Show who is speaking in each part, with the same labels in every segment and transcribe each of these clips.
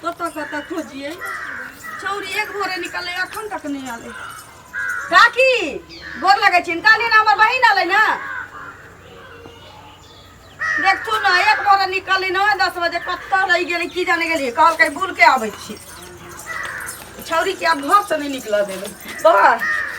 Speaker 1: कतऽ कतऽ खोजियै छौरी एक भोरे निकललै अखन तक नहि आलै काकी गोर लगै छी कहलियै ने हमर बहिन अलै ने देखथु ने एक भोरे निकलली ने 10 बजे, कतऽ रहि गेलै की जाने गेलियै। कहलकै बुल के आबै छी। छौरी के आब घर से नहि निकलऽ देबै। बाबा,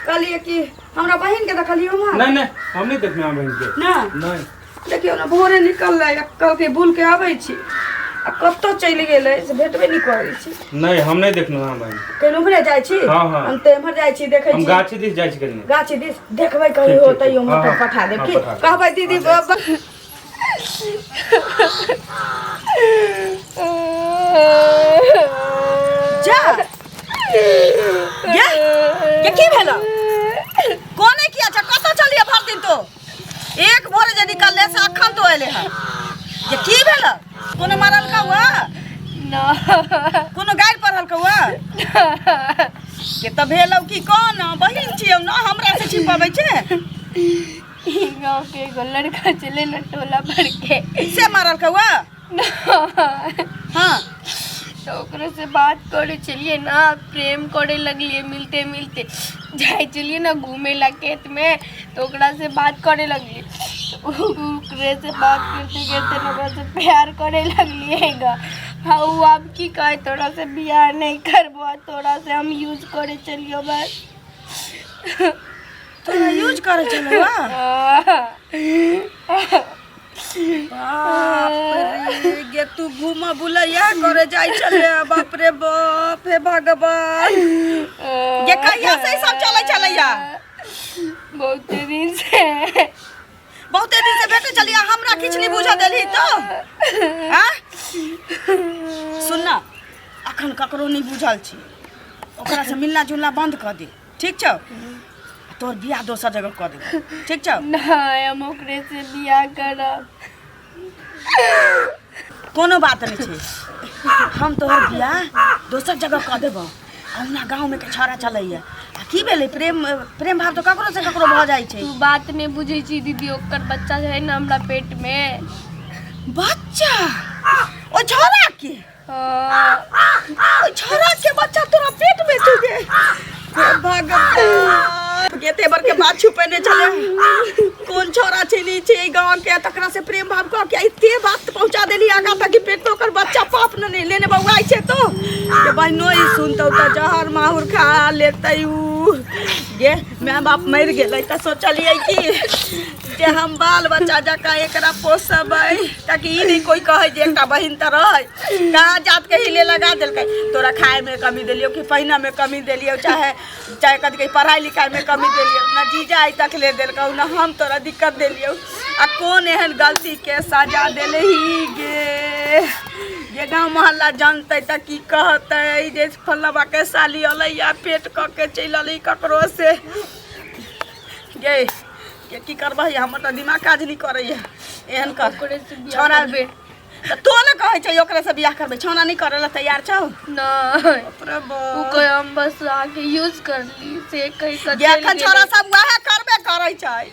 Speaker 1: कहलियै कि हमरा बहिन के देखलियै उम्हर?
Speaker 2: नहीं नहीं, हम नहीं देखने अहाँ बहन के।
Speaker 1: ना?
Speaker 2: नहीं।
Speaker 1: देखियौ ने, भोरे निकललै आ कहलकै बुल के आबै छी आ कतऽ चलि गेलै से भेटबे नहि करै छै।
Speaker 2: नहीं, हम नहीं देखने अहाँ बहन के।
Speaker 1: कहीं उम्हरे जाइ छी?
Speaker 2: हाँ।
Speaker 1: हम तऽ एम्हर जाइ छी, देखै
Speaker 2: हम
Speaker 1: छी।
Speaker 2: गाछी दिस जाइ छी कनी।
Speaker 1: गाछी दिस देखबै कहीं
Speaker 2: ठीक,
Speaker 1: हो
Speaker 2: ठीक,
Speaker 1: तैयो
Speaker 2: ठीक।
Speaker 1: हम
Speaker 2: हाँ, हाँ।
Speaker 1: पठा देब।
Speaker 2: हाँ,
Speaker 1: की
Speaker 2: पठा देब।
Speaker 1: कहबै दीदी?
Speaker 2: हाँ,
Speaker 1: जा गे गे, की भेल? कोने किया छ? कतऽ चलिए भर दिन तो? एक भोरे जे निकलले से अखन तो एले हन। ये की भेल? कोनो मारल का हुआ?
Speaker 3: ना।
Speaker 1: कोनो गारि पढ़ल का हुआ के त भेलौ की? कोन बहिन छियौ न, हमरा से छिपाबै छै?
Speaker 3: ई गाँव के एगो लड़का चले न टोला पर के।
Speaker 1: से मारल का हुआ?
Speaker 3: ना।
Speaker 1: हाँ।
Speaker 3: तो ओकरे से बात करे चलिए ना, प्रेम करे लगलिए। मिलते मिलते जाए चलिए ना घूमे ला खेत में, तो ओकरा से बात करे लगलिए। तो ओकरे से बात करते करते ना ओकरा से प्यार करे लगलिए गा। हाँ, उ आब की कहे, तोरा से बियाह नहीं करबो, तोरा से हम यूज करे चलियो बस।
Speaker 1: तोरा यूज करे चलो? बाप रे, गे तू घूम बुलैया करे जाय छले? बाप रे बाप, हे भगवान! गे, कहिया से ई सब चलै छलैया?
Speaker 3: बहुत दिन से।
Speaker 1: बहुते दिन से भेटे चलिया, हमरा किछु नहीं बुझऽ देलही तो? आँ, सुन ना, अखन ककरो नहीं बुझल छी। ओकरा से मिलना जुलना बंद कऽ दे, ठीक छौ? तोहर बियाह दोसर जगह कऽ देबो, ठीक छौ?
Speaker 3: नहीं, हम ओकरे से बियाह करब।
Speaker 1: कोनो बात नहीं छै, हम तोहर बियाह दोसर जगह कऽ देबो। अहुना गाँवमे के छौड़ा चलैया आ की भेलै, प्रेम प्रेम भाव तऽ ककरो से ककरो भऽ जाइ छै।
Speaker 3: तू बात नहीं बुझै छी दीदी, ओकर बच्चा है ना हमरा पेट में।
Speaker 1: बच्चा ओ छौड़ा के?
Speaker 3: हाँ।
Speaker 1: ओइ छौड़ा के बच्चा तोरा पेट में छौ? गे हे भगवान, एते बड़के बात छुपेने छले। कोन छौड़ा छै, नहीं छै एहि गाँव के, तकरा से प्रेम भाव कऽ के एते बात पहुंचा देली आगा तक कि पेट में ओकर बच्चा। पाप न नहीं लेने बौआइ छै तो के बहिनो ई सुनतौ तऽ जहर माहुर खा लेतै उ। गे, माय बाप मरि गेलै तऽ सोचलियै कि जे हम बाल बच्चा जकाँ एकरा पोसबै, ताकि ई नहि कोइ कहै जे एकटा बहिन तऽ रहै। कहाँ जात के हिले लगा देलकै। तोरा खायमे कमी देलियौ कि पहिनमे कमी देलियौ, चाहे चाहे कथी कहै, पढ़ाइ लिखाइमे कमी देलियौ ना? जीजा आइ तक ले देलकौ ना हम तोरा दिक्कत देलियौ। आ कोन एहन गलतीके सजा देलही गे? जे गाँव मोहल्ला जानतै तऽ की कहतै जे फल्लाबाके साली अलै आ पेट कऽ के चलि अलै ककरो से। गे के की करबही? हमर तऽ दिमाग काज नहि करैया। एहन कर।
Speaker 3: ओकरे से बियाह
Speaker 1: छौड़ा
Speaker 3: करबे।
Speaker 1: तऽ तो ने कहै छै ओकरे से बियाह करबै? छौड़ा नहि करै लए तैयार छौ?
Speaker 3: नहीं।
Speaker 1: बाप रे
Speaker 3: उ
Speaker 1: बाप।
Speaker 3: कहे हम बस आके यूज कर ली से कही के
Speaker 1: गे
Speaker 3: चलि
Speaker 1: एखन छौड़ा
Speaker 3: गेलै।
Speaker 1: सब वएह करबे करै छै।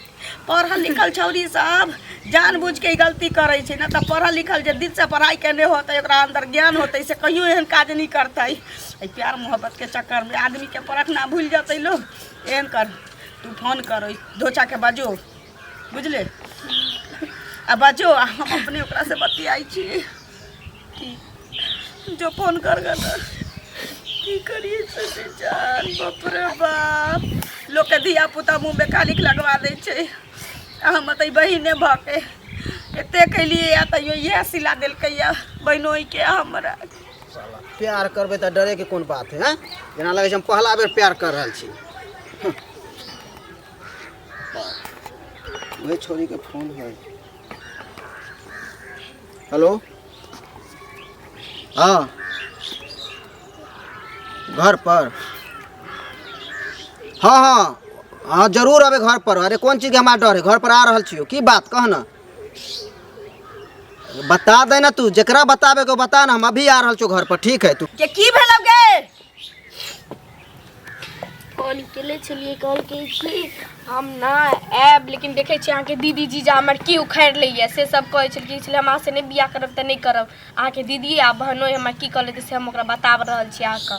Speaker 1: पढ़ल लिखल छौड़ी सब जानबूझ के ई गलती करै छै ने तऽ पढ़ल लिखल जे दिल से पढ़ाई केने होतै, ओकरा अंदर ज्ञान होतै, से कहियो एहन काज नहि करतै। एहि प्यार मोहब्बत के चक्कर में आदमी के परखना भूल जेतै लोग। एहन कर, तू फोन कर ओहि धोचा के, बाजो, बुझले? आ बाजो, आ हम अपने ओकरा से बतियाइ छी। जो, फोन कर गन। की करिए से जान। बाप रे बाप, लोक के धिया पुता मुँह में कालिक लगवा दै छै आ हम तऽ बहिने भऽ के एते कैलियै आ तैयो इएह सिला देलकै या बहिनोई के हमरा।
Speaker 4: साला, प्यार करबै तऽ डरे के कोन बात है? हैं, जेना लगै छै हम पहला बेर प्यार कर रहल छी। वही छोरी के फोन है। हेलो, हाँ, घर पर? हाँ हाँ हाँ, जरूर अबे घर पर। अरे, कोन चीज के हमारा डर है? घर पर आ रहल छियो। की बात, कह ना, बता दे ना तू। जकरा बताबे को बता ना, हम अभी आ रहल छियो घर पर। ठीक है तू।
Speaker 1: के की भेलौ गे?
Speaker 3: फोन केले छलियै, कहलकै कि हम ना आयब, लेकिन देखै छियै अहाँके दीदी जीजा हमर की उखाड़ि लैए से सब कहै छलखिन, इसलिए हम अहाँसँ नहि बियाह करब तऽ नहि करब। अहाँके दीदी आ बहनोइ हमरा की कहलथि से हम ओकरा बता रहल छी अहाँके।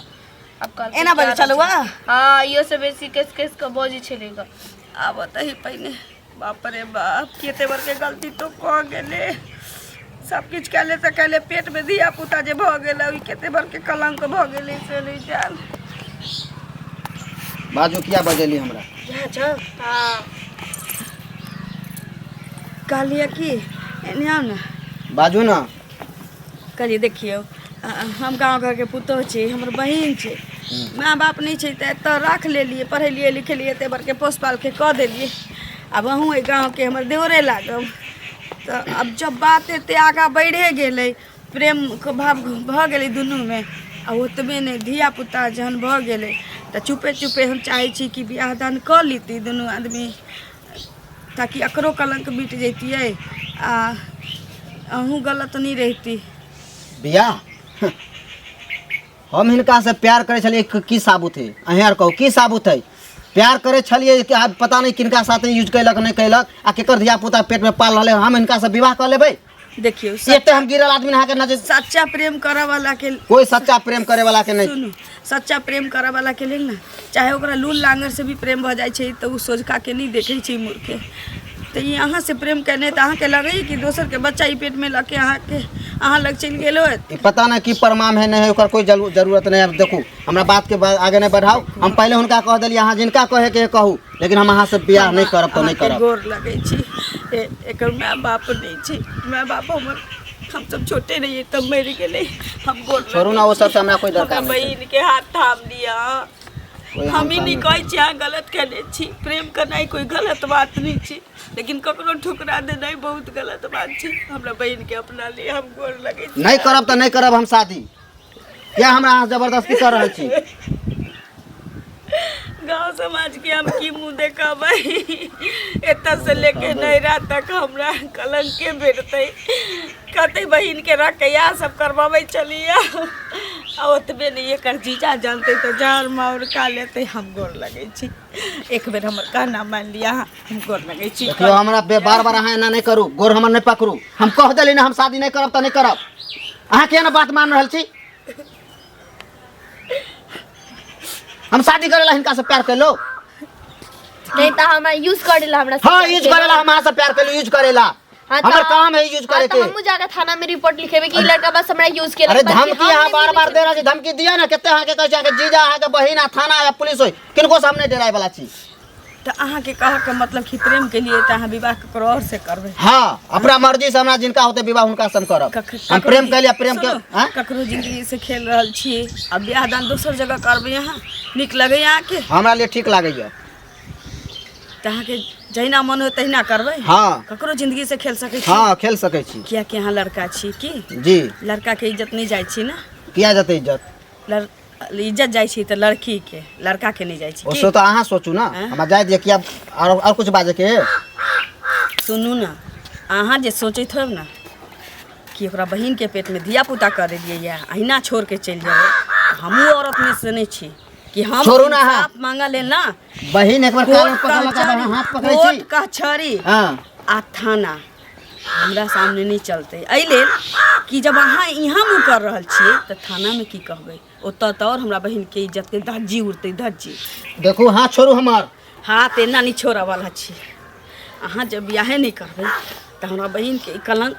Speaker 3: आब कहलकै
Speaker 1: एना बजै
Speaker 3: जा रहल
Speaker 1: छलहुँ
Speaker 3: छी। हँ, इहो से बेसी केस केस कऽ बजै छलै गऽ।
Speaker 1: आब तही पहिने बाप रे बाप, कते बड़के गलती तो कऽ गेलै। सब किछु कैले तऽ कैले, पेटमे धिया पुता जे भऽ गेलै ओहि कते बड़के कलंक भऽ गेलै से नहि जान।
Speaker 4: बाजू, किया बजेली हमरा?
Speaker 1: जा छौ।
Speaker 3: हँ।
Speaker 1: कहलियै कि एने आउ ने।
Speaker 4: बाजू ने।
Speaker 1: कहलियै देखियौ, हम गाँव घरके पुतोहु छी, हमर बहिन छै, माय बाप नहि छै तऽ एतऽ राख लेलियै, पढ़ेलियै लिखेलियै, एते बड़के पोस पालके कऽ देलियै। आब अहूँ एहि गाँवके हमर देवरे लागब, तऽ आब जब बात एते आगाँ बढ़िए गेलै, प्रेमके भाव भऽ गेलै दुनूमे, आ ओतबे नहि धिया पुता जहन भऽ गेलै तऽ चुपे चुपे हम चाहै छी कि बियाह दान कऽ लीती दुनू आदमी, ताकि एकरो कलङ्क मिट जैतियै आ अहूँ गलत नहि रहिती।
Speaker 4: बियाह? हम हिनकासँ प्यार करै छलियै, की साबुत है? अहेँ आर कहू, की साबुत है? प्यार करै छलियै कि आब पता नहि किनका साथ यूज कयलक नहि कयलक आ केकर धिया पुता पेटमे पाल रहलै, हम हिनकासँ विवाह कऽ लेबै?
Speaker 1: देखियौ,
Speaker 4: एते हम गिरल आदमी अहाँके नजर।
Speaker 1: सच्चा प्रेम करऽ वाला के
Speaker 4: कोई सच्चा प्रेम करे वाला के नहीं।
Speaker 1: सुनू, सच्चा प्रेम करऽ वाला के लेल ने चाहे ओकरा लूल लांगर से भी प्रेम भऽ जाइ छै तऽ ओ सोझका के नहि देखै छै मुड़के। तऽ ई अहाँ से प्रेम केने तऽ अहाँके लगैए कि दोसरके बच्चा ई पेटमे लऽ के अहाँके अहाँ लग चलि गेल होत?
Speaker 4: ई पता नहीं की प्रमाण है नहीं है, ओकर कोई जरूरत नहीं है। अब देखू, हमरा बात के आगे नहीं बढ़ाओ। हम पहले हुनका कह देलियै, अहाँ जिनका कहे के कहू, लेकिन हम अहाँ से बियाह नहीं करब तो नहीं
Speaker 1: अहाँके
Speaker 4: करब।
Speaker 1: गोर लगै छी। एकर माय बाप नहि छै, माय बाप हमर हम सब छोटे रहिए तब मरि गेलै। हम गोर
Speaker 4: छोड़ू ना,
Speaker 1: लगै
Speaker 4: ओ
Speaker 1: छी।
Speaker 4: सबसे हमरा कोई दरकार
Speaker 1: हमरा
Speaker 4: नहीं छै।
Speaker 1: बहिन के हाथ थाम लिअ।
Speaker 4: कोई
Speaker 1: हम ई
Speaker 4: हाथ
Speaker 1: नहि
Speaker 4: थाम
Speaker 1: कहै छी अहाँ गलत केने छी, प्रेम केनाइ कोई गलत बात नहि छै, लेकिन ककरो ठुकरा देनाइ बहुत गलत बात छै। हमरा बहिन के अपना लिए, हम गोर लगै छी।
Speaker 4: नहीं करब तो नहीं करब हम शादी। किया हमरा अहाँ जबरदस्ती कर रहल छी?
Speaker 1: गांव समाज के हम की मुँह देखेबै? एतऽ से लेके नैहरा तक हमरा कलंके भेटतै, कहतै बहिन के रख के इएह सब करबाबै छलियै। आ ओतबे नहि, एकर जीजा जानतै तऽ जान माउर खा लेतै। हम गोर लगै छी, एक बेर हमर कहना मानि लिअ अहाँ, हम गोर लगै छी।
Speaker 4: देखियौ, हमरा बार बार अहाँ एना नहि करू, गोर हमर नहि पकड़ू। हम कह देली ने, हम शादी नहीं करब तऽ नहीं करब। अहाँ किया ने बात मान रहल छी? हम शादी करेला हिनका से प्यार कैलो?
Speaker 3: नहीं तऽ हमरा यूज करे ला हमरा से
Speaker 4: हाँ,
Speaker 3: प्यार
Speaker 4: यूज
Speaker 3: केलहुँ।
Speaker 4: करेला हम अहाँ से प्यार कैलो, यूज करेला।
Speaker 3: हाँ,
Speaker 4: हमर
Speaker 3: तऽ-
Speaker 4: काम है यूज
Speaker 3: हाँ,
Speaker 4: करे
Speaker 3: तऽ
Speaker 4: के।
Speaker 3: हमहूँ जाके थाना में रिपोर्ट लिखेबै कि ई लड़का बस हमरा यूज केलक।
Speaker 4: अरे
Speaker 3: बाकी
Speaker 4: धमकी
Speaker 3: हम
Speaker 4: अहाँ
Speaker 3: नहि
Speaker 4: बार बार
Speaker 3: मिलै
Speaker 4: दे रहल छी। धमकी दिअ ने कते अहाँके कहै छी, अहाँके जीजा, अहाँके बहिन आ थाना या पुलिस होय, किनको से हम नहि डराय वाला छी।
Speaker 1: तऽ अहाँके कहऽके मतलब कि प्रेम के लिए तऽ अहाँ विवाह ककरो और से करबै?
Speaker 4: हाँ, अपना मर्जी से हमरा जिनका होते विवाह हुनका से हम करब। हम प्रेम कैलियै, प्रेम के
Speaker 1: सुनू,
Speaker 4: आँय?
Speaker 1: ककरो जिंदगी से खेल रहल छी आ बियाह दान दोसर जगह करबै, अहाँ नीक लगैए अहाँके?
Speaker 4: हमरा लिए ठीक लागैया।
Speaker 1: तऽ अहाँके जहिना मन हो तहिना करबै?
Speaker 4: हाँ।
Speaker 1: ककरो जिंदगी से खेल सकै छी?
Speaker 4: हाँ, खेल सकै छी।
Speaker 1: कियाकि अहाँ लड़का छी की?
Speaker 4: जी।
Speaker 1: लड़का के इज्जत नहि जाइ छी ने?
Speaker 4: किया जेतै इज्जत?
Speaker 1: इज्जत जाइ छै तऽ लड़की के, लड़का के नहि जाइ छै।
Speaker 4: ओ सो तऽ अहाँ सोचू ने।
Speaker 1: आँय?
Speaker 4: हमरा जाय दिअ, किया आर कुछ बाजै के?
Speaker 1: सुनू ने, अहाँ जे सोचैत होब ने कि ओकरा बहिनके पेटमे धिया पुता कर देलियै यऽ, अहिना छोड़ के चलि जेबै, हमहूँ औरत में से नहि छी कि हम
Speaker 4: छोड़ू ने अहाँ।
Speaker 1: इंसाफ मांगऽ लेल ना
Speaker 4: बहिन एक बार कान
Speaker 1: कोर्ट
Speaker 4: पकड़लक,
Speaker 1: कचहरी,
Speaker 4: हाथ पकड़ै छी।
Speaker 1: कोर्ट कचहरी
Speaker 4: हाँ।
Speaker 1: आ थाना हमरा सामने नहि चलतै, एहि लेल कि जब अहाँ यहाँ मुँह कर रहल छियै तऽ थानामे की कहबै? ओतऽ तऽ आओर हमरा बहिनके इज्जतके धज्जी उड़तै, धज्जी।
Speaker 4: देखू, हाथ छोड़ू हमर।
Speaker 1: हाथ एना नहि छोड़ऽवला छी। अहाँ जब बियाहे नहि करबै तऽ हमरा बहिनके ई कलङ्क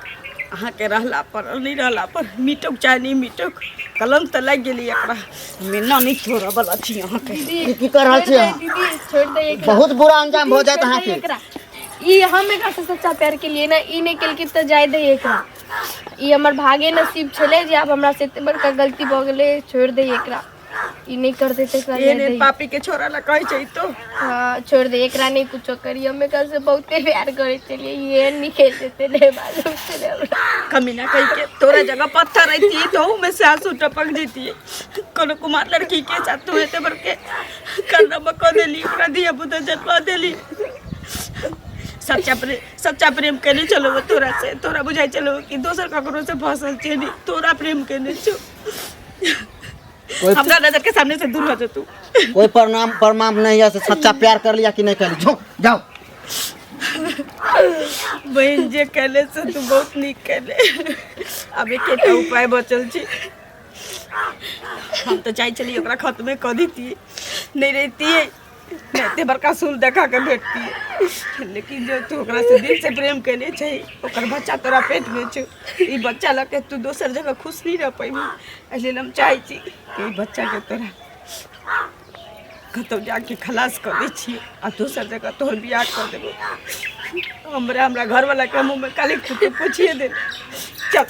Speaker 1: अहाँके रहला पर नहि रहला पर मिटोक चाहे नहि मिटोक, कलङ्क तऽ लागि गेलै एकरा। हम एना नहि छोड़ऽवला छी अहाँके।
Speaker 4: ई की कर रहल छी अहाँ?
Speaker 3: दीदी, छोड़ दे एकरा।
Speaker 4: बहुत बुरा अंजाम हो जायत
Speaker 3: छोड़ दे
Speaker 4: अहाँके।
Speaker 3: एकरा। ई हम एकरा से सच्चा प्यार के लिए ना ई नहि केलकै तऽ जाय दे एकरा। ई हमर भागे नसीब छलै जे आब हमरा से एते बड़का गलती भऽ गेलै। छोड़ दे एकरा, ई नहि कर देते एकरा, जाय
Speaker 1: एहन एहन
Speaker 3: दही।
Speaker 1: पापी के छोड़ा ला कहै छै तो।
Speaker 3: हाँ, छोड़ दे एकरा, नहीं कुछो करी। हम एकरा से बहुते प्यार करे छलियै, ये नहीं खेल देते, नहीं मालूम छलै हमरा।
Speaker 1: कमीना कहि के, तोरा जगह पत्थर रहती तो में से आंसू टपक जैती। कोनो कुमार लड़की के साथ तू एते बड़के करना कऽ देली, ओकरा धिया पुता जन्मा देली। सच्चा प्रेम, सच्चा प्रेम केने चलो तोरा से, तोरा बुझाइ चलो कि दोसर ककरो से फसल छै नहीं, तोरा प्रेम केने छौ।
Speaker 4: कोई
Speaker 1: हमरा नजर के सामने से दूर हो जा तू।
Speaker 4: कोई प्रणाम प्रणाम नहीं है, से सच्चा प्यार कर लिया कि नहीं कर लिया, झो जाओ।
Speaker 1: बहन जे कहले से तू बहुत नीक कहले। अब एकेटा उपाय बचल छै। हम तो चाहे छलियै ओकरा खत्मे कऽ दैतियै, नहीं रहितियै ने एते बड़का सुल देखा के भेटतियै, लेकिन जे तू ओकरा से दिल से प्रेम केने छै, ओकर बच्चा तोरा पेट में छौ, ई बच्चा लऽ के तू दोसर जगह खुश नहीं रह पैबी। एहि लेल हम चाहै छी कि ई बच्चा के तोरा कतहु जाके खलास कऽ दै छियै आ दोसर जगह तोहर बियाह कऽ देबौ। हमरा हमरा घरवाला के मुँह में काली फूटे पोछिए दे। चल।